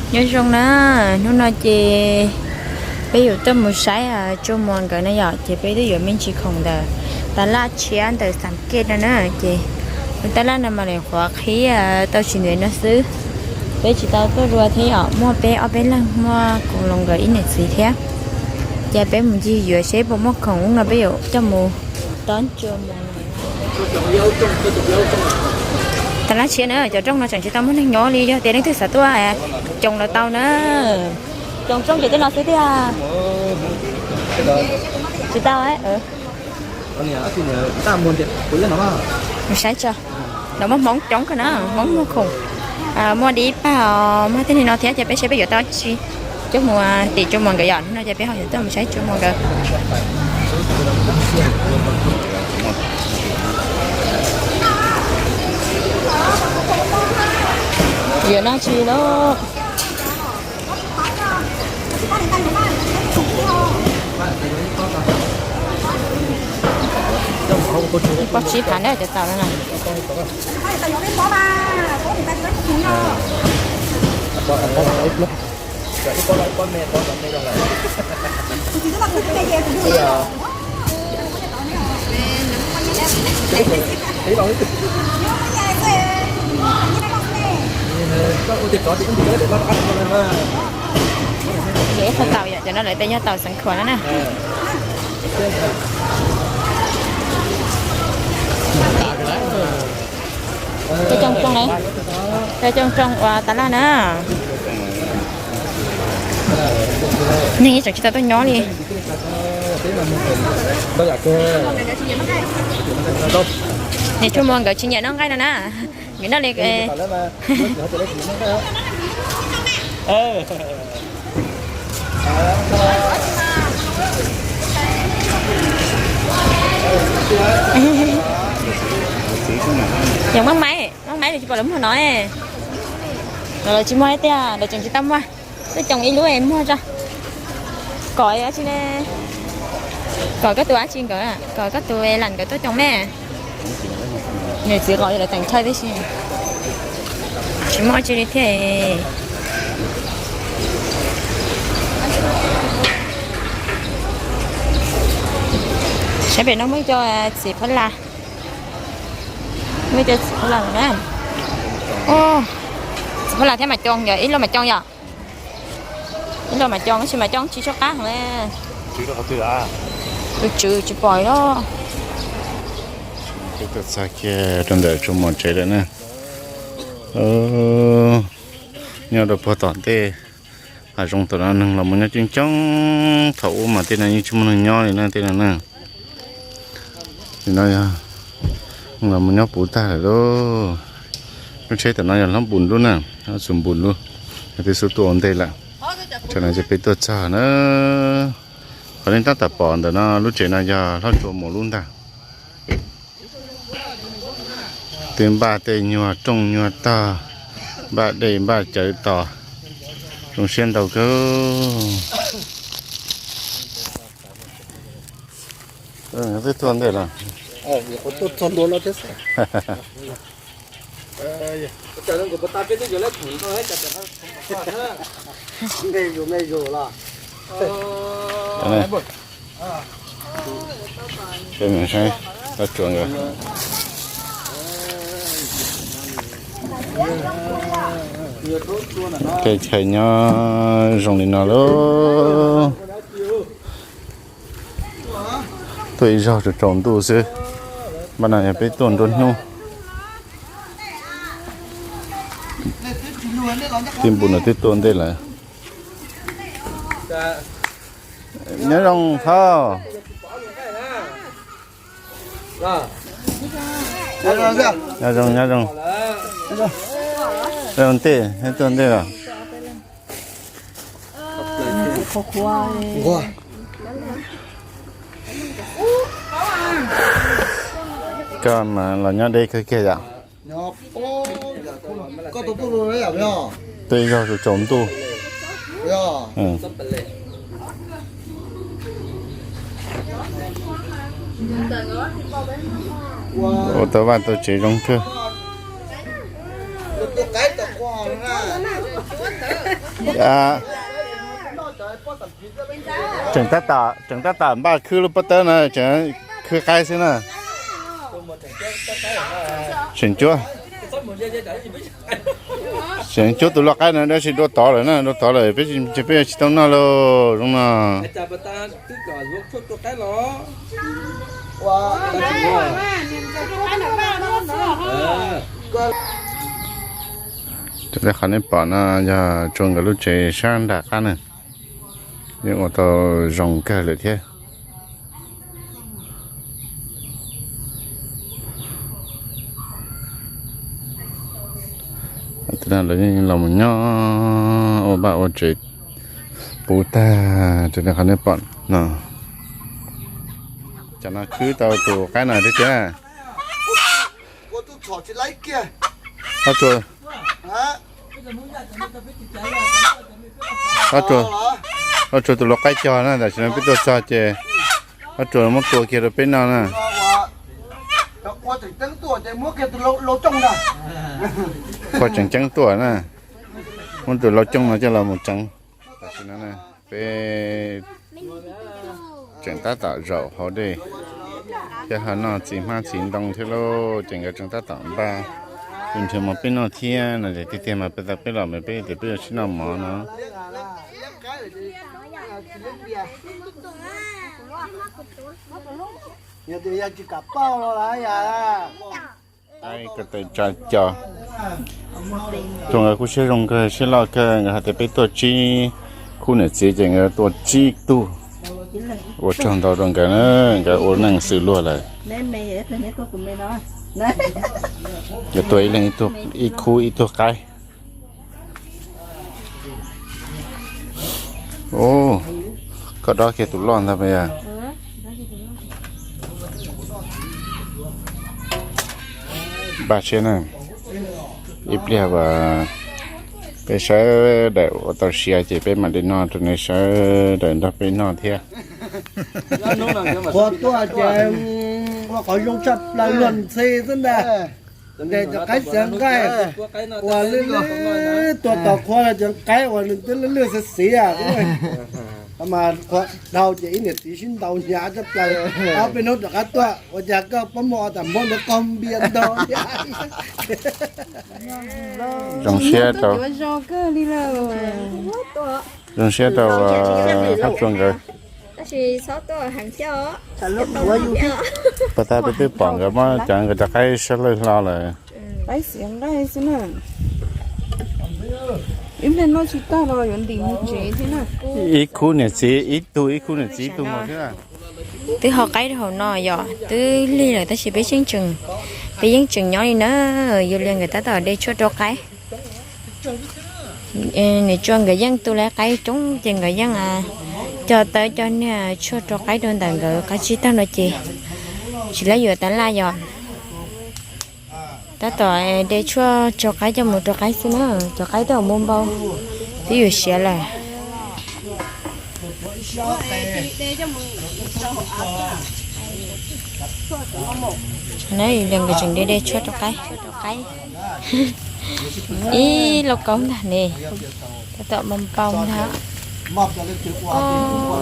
Nyob zoo na, hnub no ces peb yuav tuaj mus saib Tsuas Muas nkawd na yom, ces peb twb yuav me ntsis khoom ntawm tas laj tshiab ntawm Xam Kej no na, ces tus tas laj no mas lawv qhuav qhib tau tsis ntev no xwb. Peb tsis tau tuaj dua thiab yom, muaj peb ob peb leeg, muaj kuv los nkawd ib niam txiv thiab. Ces peb mus ncig yuav seb puas muaj khoom no peb yuav coj mus. Tob Tsuas Muas. Tas laj tshiab na, cov rooj no tseem tsis tau muaj neeg nyob li, yog tias leej twg xav tuaj coo los tau na. Coo rooj ces tej no xwb tiag. Tsis tau. Saib tso, no muaj Hmoob coob kawg na, Hmoob muag khoom, muaj dib pag, muaj tej neeg no thiab, ces peb saib peb yuav tau tsi coj mus tim Tsuas Muas nkawd yom. Hnub no ces peb ho yuav tuaj mus saib Tsuas Muas nkawd. Yuav noj tsi lauj? Pob tsib phav na, cov taum no na. Ib qho taum yom, cov no lawv tias yog taum xeev khuam no na. Cov coo rooj, cov coo rooj ua tas laj na. Neeg yeej tseem tsis tau tuaj nyob li. Niam Tsuas Muas nkawd tsis nyiam noj nqaij no na. Nkawd noj li. Yog maj maiv, maj maiv lawv tsis pom lawv muag no. Lawv tsis muag tiag, lawv tseem tsis tau muag. Tuaj coo ib lub muag tso. Kom dab tsi ne? Kom koj tus dab tsi nkawd, kom koj tus lam nkawd tuaj coo me. Niam txiv kom lawv teem thawj tib si. Tsis muaj tsi li thiab. Saib pem no muaj cov txiv phab las. Muaj cov txiv phab las na. Txiv phab las thiab mas coo yom, ib lo mas coo yom. Ib lo mas coo, tab sis mas coo tsis tshua qab heev li. Tus tswv tsis pom li. Peb tuaj txog kiag rau ntawm Tsuas Muas tsev lawm na. Nyob rau puag tom ntej hav zoov tom no neeg los mus nyob coob coob, thaum ub mas tej no yeej tsis muaj neeg nyob li na, tej no na. Nim no yog los mus nyob puv tag lawm lauj. Lub tsheb tom no yog Hlob Npus lub na, Hlob Xus Npus lub, nws twb xub tuaj ua ntej lawm. Tsam no ces peb tuaj txog na. Qhov nej tab tom pom ntawm no lub tsev no yog Hlob Tsuas Muas lub ntag. Twb npaj tej nyuag rooj nyuag tog, npaj dej npaj cawv tos, zoo siab ntau kawg. Twb tuaj ntej lawm. Saib, saib, tsuas nkawd. Teb chaws nyob zoo li no lauj. Tuaj ib zaug tsaus tsaus ntuj xwb. Npaj no yog peb tuaj nruab hnub. Tij Npus no twb tuaj ntej lawm. Nyob zoo thawj. Nyob zoo, nyob zoo. Zoo ntej, tuaj ntej los. Koj mas los nyob deb kawg kiag yom. Tuaj ib zaug tsaus tsaus ntuj. Ua tau vaj tau tsev zoo kawg. Tseem tab tom, tseem tab tom npaj khwb lub pob tawb no, tseem khwb qaib xwb na. Tseem cuab, tseem cuab tus lau qaib no dab tsi dua tod lawm na, dua tod lawm peb, peb tsis tau noj lauj zoo no. Raws li qhov nej pom no yog Tsua nkawd lub tsev sab nram qab na, yeej ua tau zoo kawg lawm thiab. Lawv yeej los mus nyob ua vaj ua tsev puv tag raws li qhov nej pom no. Cov no khwb tau tus qaib no thiab tiag. Ob Tsua tus lau qaib cog na, tam sim no peb tuaj txog ces ob Tsua muab tua kiag rau peb noj na. Qhua tseem ceeb tuaj na, muab tus lau cooj no coj los mus tseev. Tam sim no peb tseem tab tom zaum hauv dej thiab ho noj txiv hmab txiv ntoo thiab lauj, ces nkawd tseem tab tom npaj tus nrhiav mov peb noj thiab no. Ces tiag tiag mas peb tau peb los mas peb tias peb yuav sib noj mov no. Ko taw tsa co, Tsua nkawd kuj siab zoo kawg siab loj kawg, nkawd hais tias peb tuaj tsib khub niam txiv ces nkawd tuaj tsib tug. Ua tsaug ntau rau nkawd na, nkawd ua neej xws luag lawm. Nkawd tuaj ib leeg ib khub ib tug qaib. Koj dob kiag tus loj ntag mas yog. Npaj siab na, ib pliag uas peb sawv daws ua tau siav ces peb mam li noj rau nej sawv daws nrog peb noj thiab. Qhua tuaj ces ua qhov zoo tshaj plaws luag ntxhi xwb ntag. Ces cov qaib xiav nqaij uas lwj lwj tuaj tos qhua no, cov qaib uas nws twb lwj lwj xiav xiav mas qhua dhau ces ib niam txiv sib ntaus hnyav tshaj plaws. Ob peb hnub rov qab tuaj ua cas koj pob muag tas muab ntawd qaug npias ntau thiab. Zoo siab rau, zoo siab rau Hab Tsua nkawd. Pas tas peb twb pom nkawd muab cov nkawd cov qaib sab lawj hlo lawm. Ib pliag noj tsis tag los yuav ntim mus tsev thiab na. Ib khub niam txiv ib tug, ib khub niam txiv ib tug mus thiab. Twb ho qaib rau hauv no yom, twb lig lawm tab sis peb yeej tseem, peb yeej tseem nyob li na. Yus li nkawd tab tom de tshuaj rau qaib. Niam Tsua nkawd yeej tu lawv qaib coob ces nkawd yeej cog tawb cog niag tshuaj rau qaib rau ntawm nkawd qab tsib taug no ces tsis lawv yuav tas laj yom. Tab tom de tshuaj rau qaib coj mus rau qaib xwb na, cov qaib twb npau npau, twb yuav siav lawm. Neb li nkawd tseem de de tshuaj rau qaib, rau qaib. Ib lauj kaub ntag ne, tab tom npau npau ntag.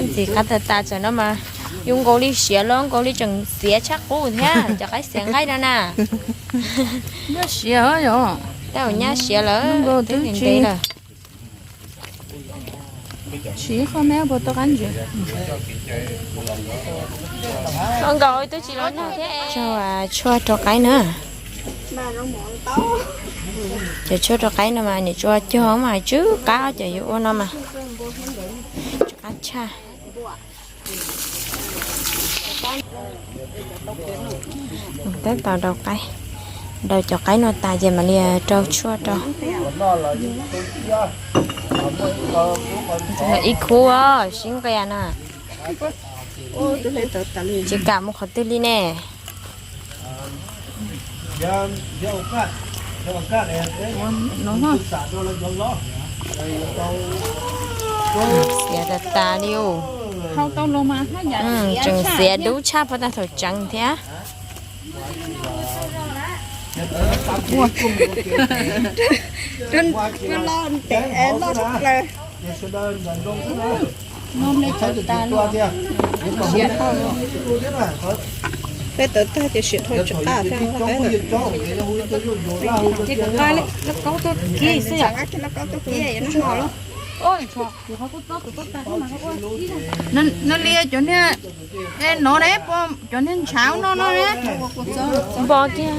Ntxim qab tas tas tsam no mas yus nkaus li siav los nkaus li tseem xiav tshaj qub thiab cov qaib xiav nqaij no na. Nyab siav yom. Tab nyab siav lawm, twb ntev lawm. Tsis qhov me puas tau qab ntsis. Nkaus twb tsis los nag thiab. Cog tshuaj rau qaib na. Cov tshuaj rau qaib no mas niam Tsua cog mas tsw qab, cov yuav ua no mas tsw qab tshaj. Tab tom daus qaib, daus cov qaib no tas ces mam li rau tshuaj rau. Ib khub sib nqia na. Tsis kam mus qhov twg li ne. Xiav tas tas li. Tseem xiav dub tshaj puag ta thaum tseev thiab. Ua, ua loj ntev loj tshaj plaws. No me tawv tas lawm. Siav dhau. Peb tawv tag ces siav dhau tsis qab thiab. Ces kom nqa lub kaub tuaj kib xwb yom. No li cov niag, no ne, cov niag ntshav no no ne. Npo kiag.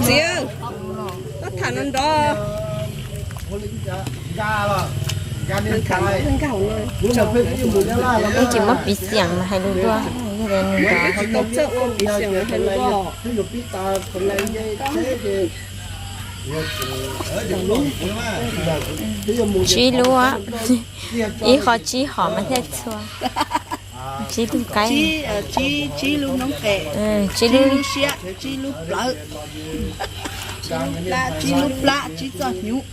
Txiv, koj tham no nrov. Tham no nkauj no. Yeej tsis muab piv xiam hais lus dua. Tsis tau txawj ua piv xiam hais lus dua. Tsib lub, ib qho tsib hom mas thiaj txhua. Tsib lub qaib. Tsib lub noob qes, tsib lub siab, tsib lub plawv, tsib lub plab, tsib txoj hnyuv.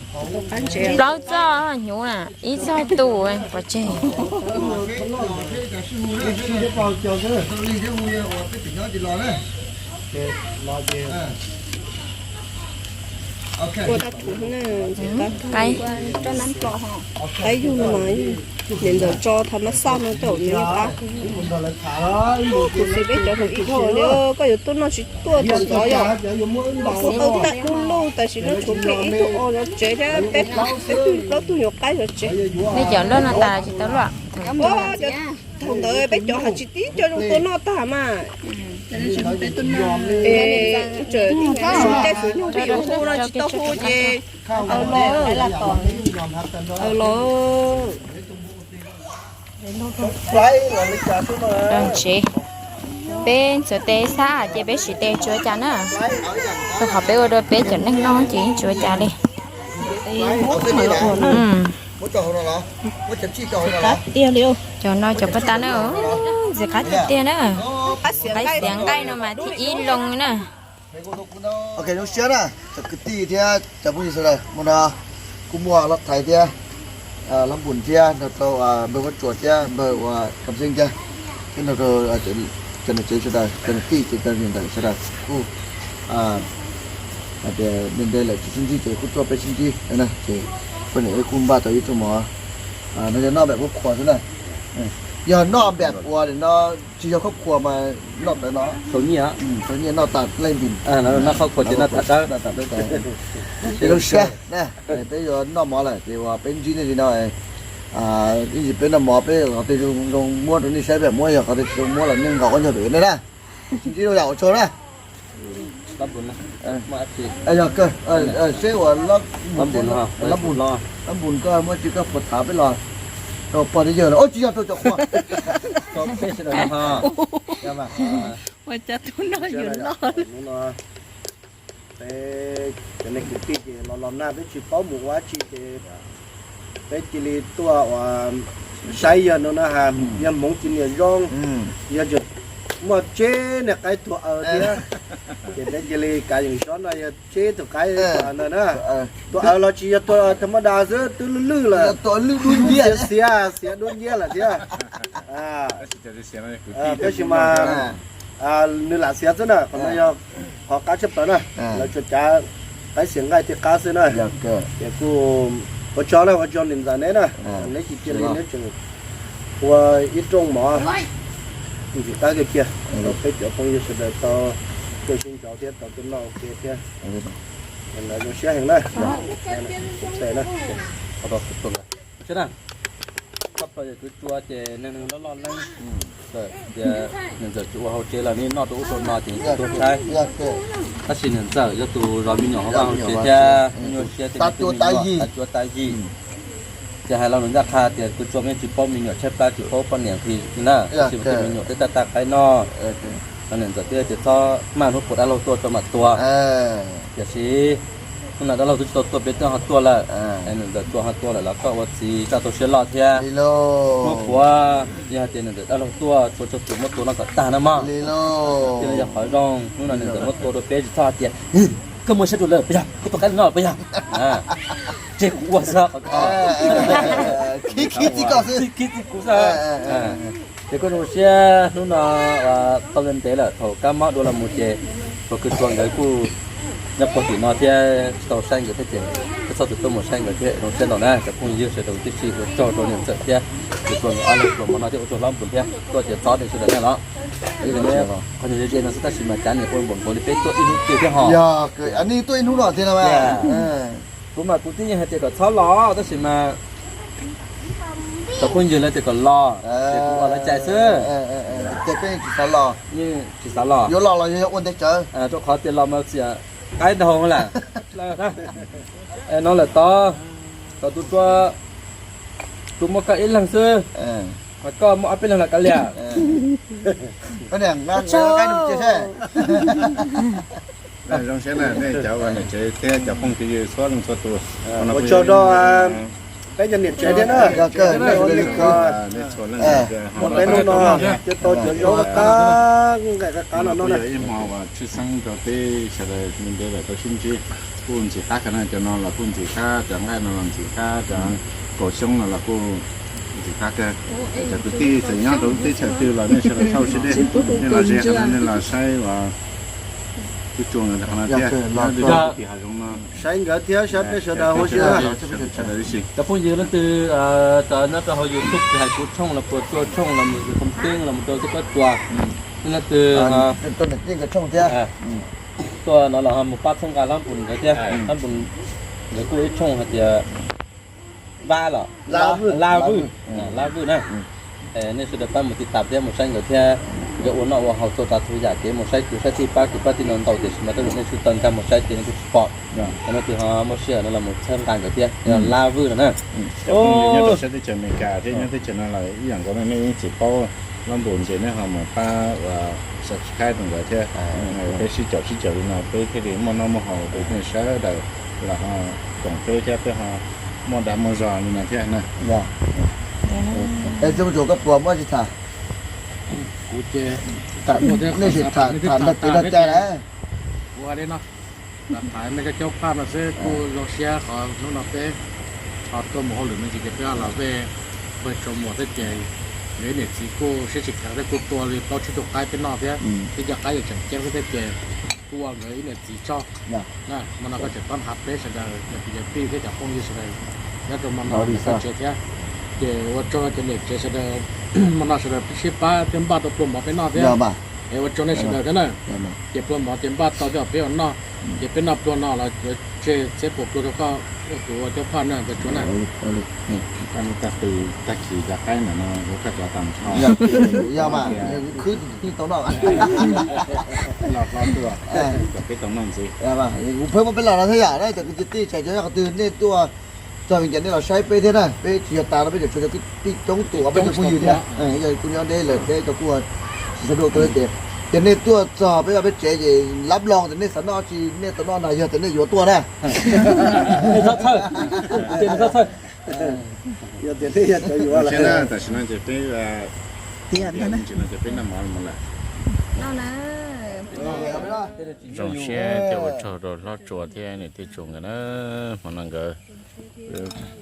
Plaub txoj hnyuv na, ib txoj tu pov tseg. Ua dab thuv na, qaib, qaib yug no mas niam ntxawm tso thaum mab xaj no coj ua qab. Tus xwm peb cov hluas ib dhau li, koj yuav tuaj noj tsis tuaj thaum ntxov yom. Tau tag lub luj tam sim no tshuav peb ib tug os zov tsev thiab peb plaub tug nyuam qaib zov tsev. Peb cov luaj no tas tsis tau luaj. Thaum ntawd peb cov hais tsis tib co zoo tua noj tag mas. Es tseem suav caij suav nyoog peb yuav hu no tsis tau hu ces aws los, aws los. Tsev, peb ntxuav tes xab ces peb siv tes tsis ua cas na. Rau qhov peb ua dua peb cov neeg noj ces yeej tsis ua cas li. Tiag li, cov no cov paj tas na, ntxim qab tiag tiag na. Qaib xiav nqaij no mas thib ib loo na. Ok, zoo siab na cov kwv tij thiab cov phooj ywg sawv daws, hmo no kuj muaj Laj Thaiv thiab Laj Npum thiab nrog rau npawg Vaj Tsuas thiab npawg uas Kam Xeeb thiab, thiab nrog rau cov niam tsev sawv daws, cov niam tij ces cov niam ntawm sawv daws kuj hais tias nte nte lawm tsis sib ntsib ces kuj tuaj peb sib ntsib na ces poj niam wb kuj npaj tau ib rooj mov. No yog noj npam khuab khuas xwb na. Yog noj npam ua no tsis yog khuab khuas mas noj tawv no. Tau nyiaj, tau nyiaj noj tas leej ntim. Noj khuab khuas ces noj tas dawb, noj tas dawb tas. Ces zoo siab na, peb yuav noj mov lawm ces uas peb ntsib nej li no. Ib ntsis peb noj mov peb qhov twg zoo muab rau nej saib peb muab, yog qhov twg tsis zoo muab los nej nqos ua ntsuag pem nej na. Sib ntsib rau yam ua tsaug na. Yog kawg, seb uas Lab Npum, Lab Npum koj muaj tsi koj puas tham peb los rau pog thiab yawg los, tsis yog rau cov qhua. Ua cas tus no yuav loj. Peb cov neeg kwv tij ces los los nag peb tsis paub mus ua dab tsi ces peb cia li tuaj ua saib yawg no na has, yawg hmoov cia li zoo, yawg muaj tseb niag qaib tuag aws thiab. Ces peb cia li kav yeem xyov no yog tseb tus qaib tuag aws no na. Tuag aws los tsis yog tuag tha maj das xwb, twb lwj lwj lawm, xiav xiav xiav dub nciab lawm thiab. Tab sis mas nws lam xiav xwb na, qhov no yog qhov qab tshaj plaws na. Lawv tsuas cav qaib xiav nqaij tej qab xwb na. Ces kuj ua tsaug na, ua tsaug niam ntxawm neb na, neb tsis cia li neb tseem ua ib rooj mov ntxim qab kiag kiag rau peb cov phooj ywg sawv daws tau tuaj sib ntsib thiab tau tuaj noj ua ke thiab. Lawv zoo siab heev na. Tshaj plaws yog kuv tsuas ces neeg neeg loj loj leej, tias niam ntxawm tsis ua hauv tsev los nej noj rau ub rau no ces tuaj saib. Tab sis niam ntxawm yog tus zov me nyuam hauv vaj hauv tsev thiab nyuaj siab thiab, tab cuab tab yig. Ces hais lo lus ncaj qha tias kuv tsuas me tsis paub me nyuam tshaib plab tsis paub poj niam nqhis na, tab sis ua tej me nyuam twb tag tag qaib noj. Niam ntxawm twb tias txhob maj hnub puas dab laug tuaj tso mam tua. Tiam sis hnub no dab laug twb tsis tau tuaj peb twb ho tuaj lawm, niam ntxawm tsuas ho tuaj lawm los koj ua txiv koj tau siab loj thiab. Hnub puav yog hais tias niam ntxawm dab laug tuaj tsuas tsuas tus muab tua no kom tag na mog. Cia li yog qhov zoo, hnub no niam ntxawm muab tua rau peb tsis txhob hais tias Koj muaj siab dua lawm puas yog? Koj tua qaib no puas yog? Tseg kuv ua xwb qhov ko. Khib khib txij koj xwb, khib txij kuv xwb. Ces koj zoo siab hnub no tau ntev lawm, thaum kab mob dua los mus ces puag kwv tuag nkawd kuj nyob puag tim no thiab tsis tau saib nkawd thiab ces koj txhob tus tuaj mus saib nkawd thiab. Zoo siab ntau na cov phooj ywg sawv daws tib si, ua tsaug rau niam ntxawm thiab tus tuaj nkawd ob leeg tuaj hmo no thiab ua tsaug hlob npus thiab tuaj ces txhob tus sawv daws na los. Qhov niam ze ze no xwb tab sis mas cav niam ua npaum nkaus li peb tuaj ib hnub twg thiab ho. Yog nej tuaj ib hnub no tiag no. Kuv mas kuv twb yeej hais tias kom txhob los tab sis mas cov phooj ywg lawv tias kom los ces kuv ua lawv cai xwb. Ces peb yeej tsis xav los. Yeej tsis xav los. Yuav los los yog ua ntev tsawv. Rau qhov tias los mas txiam qaib dhau lawm. No lawm tod, kom tus tua, tus muaj koj ib leeg xwb, mas koj muaj ob peb leeg los kav liam. Zoo siab na nej cov uas niam tsev thiab cov phooj ywg txhua leej txhua tus. Ua tsaug rau peb cov niam tsev thiab na. Muaj peb hnub no ces tau cov zaub qab nqaij qab qab no no na. Ib hmo uas tshwj xeeb rau peb sawv daws ntev lawm tau sib ntsib, kuj ntxim qab kawg na, cov no los kuj ntxim qab, cov nqaij no los ntxim qab, cov kaus xyoob no los kuj ntxim qab kawg. Cov kwv tij txawm nyob rau lub teb chaws twg los nej sawv daws txhob ua siab deb, nej los ze qhov no nej los saib uas kuj tsuas qhov no thiab, nyob twg rau tim hav zoov no saib nkawd thiab saib peb sawv daws huv si. Cov phooj ywg leej twg nyob rau hauv YouTube hais kuv tshooj los puas tsuaj tshooj los mus tus khoom teeb los mus rau txoj kab tsuas, leej twg tuaj no los mus pab txhawb nqa lab npus nkawd thiab, lab npus nkawd kuj ib tshooj hais tias Vab los Lab Vwj, Lab Vwj na. Nej sawv daws pab mus tiv tas thiab mus saib nkawd thiab, nkawd ua noj ua haus txhua tsav txhua yam kev mus saib kwv saib tij pab kwv pab tij no ntau tiam sis mas tej zaum nej tsis tau nkag mus saib ces nej kuj tsis pom. Cov no twg ho muaj sij hawm no los mus txhawb nqa nkawd thiab, Lab Vwj no na. Nyob rau sab teb chaws Amelikas thiab nyob teb chaws no los ib yam nkaus, nej yeej tsis paub lab npus ces nej ho mus pab uas subscribe rau nkawd thiab. Peb sib caum sib caum li no peb thiaj li muaj noj muaj haus rau nej sawv daws los ho koom peb thiab peb ho muaj dag muaj zog li no thiab na. Es txij mus tsuas koj puas muaj tsis tham? Kuv ces nej sim tham tham ntawm pem no cai lawm. Ua li no, tham tham me cov caub phaj no xwb, kuj zoo siab qhov hnub no peb ho tuaj mus hauj lwm me ntsis ces peb ho los vej pawg tsaus muag thiab ces nkawd niam txiv kuj siab tsis kheev thiab kuj tua li plaub tsib tug qaib peb noj thiab, twb cov qaib yeej tseem ceeb xwb thiab ces kuj ua nkawd ib niam txiv tsaug. Hmo no koj tseem pab nrhav peb sawv daws cov kwv cov tij thiab cov phooj ywg sawv daws nyob rau hmo no koj tsev thiab. Ces ua tsaug cov niam tsev sawv daws, hmo no sawv daws sib pab thiab npaj tau pluas mov peb noj thiab. Es ua tsaug nej sawv daws thiab na. Ces pluas mov ces npaj tau thiab peb ua noj, ces peb noj pluas no los yuav tseg txhiab puas pluas rau koj ua kuv ua caub phaj na, nkawd tsuas na. Tag qw tag kis cov qaib ntawm no yuav koj cov tag nrho. Yog mas khwb tij tau noj. Los hlo tuaj, peb tau noj ntxiv. Kuv pheej muab peb los no thiab yam na, cov kwv cov tij tseem cov nyob qhov twg nej tuaj txog Vias Cas nej los saib peb thiab na, peb tsis yog tas no peb tseem tshuav cov kwv tij coob tus peb cov phooj ywg thiab, yog kuj nyob deb lawm peb cov kuj tsis xav dua kawg li ces, ces nej tuaj txog peb vaj peb tsev ces lab loo ces nej xav noj tsi nej tau noj na, yog tias nej yuav tuaj na. Nej txhob txhawj, ces nej txhob txhawj. Yog tias nej yog cov yuav lawm. Tam sim no ces peb, tam sim no ces peb noj mov los lawm. Zoo siab thiab ua tsaug rau hlob Tsua thiab niam tij Tsua nkawd na. Hmo no nkawd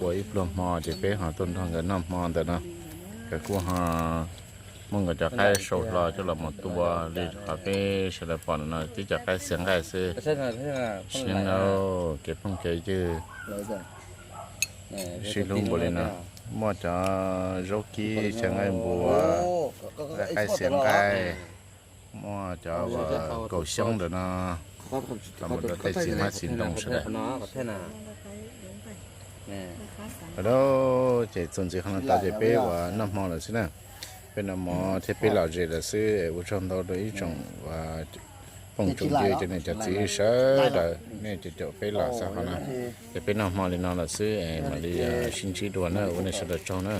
ua ib pluag hmo ces peb ho tuaj nrog nkawd noj hmo ntawm no. Nkawd kuj ho muab nkawd cov qaib sau hlo coj los mus tua li qhov peb sawv daws pom no, tib cov qaib xiav nqaij xwb. Siab na, kev phooj kev ywg sib hlub npaum li no. Muaj cov zaub kib xiav nqaij npua, qaib xiav nqaij, muaj cov kaus xyoob ntawm no, los mus rau tej txiv hmab txiv ntoo sawv daws. Ces txuas ntxiv qhov no tod ces peb uas noj hmo lawm xwb na. Peb noj hmo thiab peb lom zem lawm xwb, ua tsaug ntau rau ib tsoom uas phooj tsoom ywg cov niam cov txiv sawv daws nej caum caum peb los txog qhov no. Ces peb noj hmo li no lawm xwb, mam li sib ntsib dua na, ua nej sawv daws tsaug na.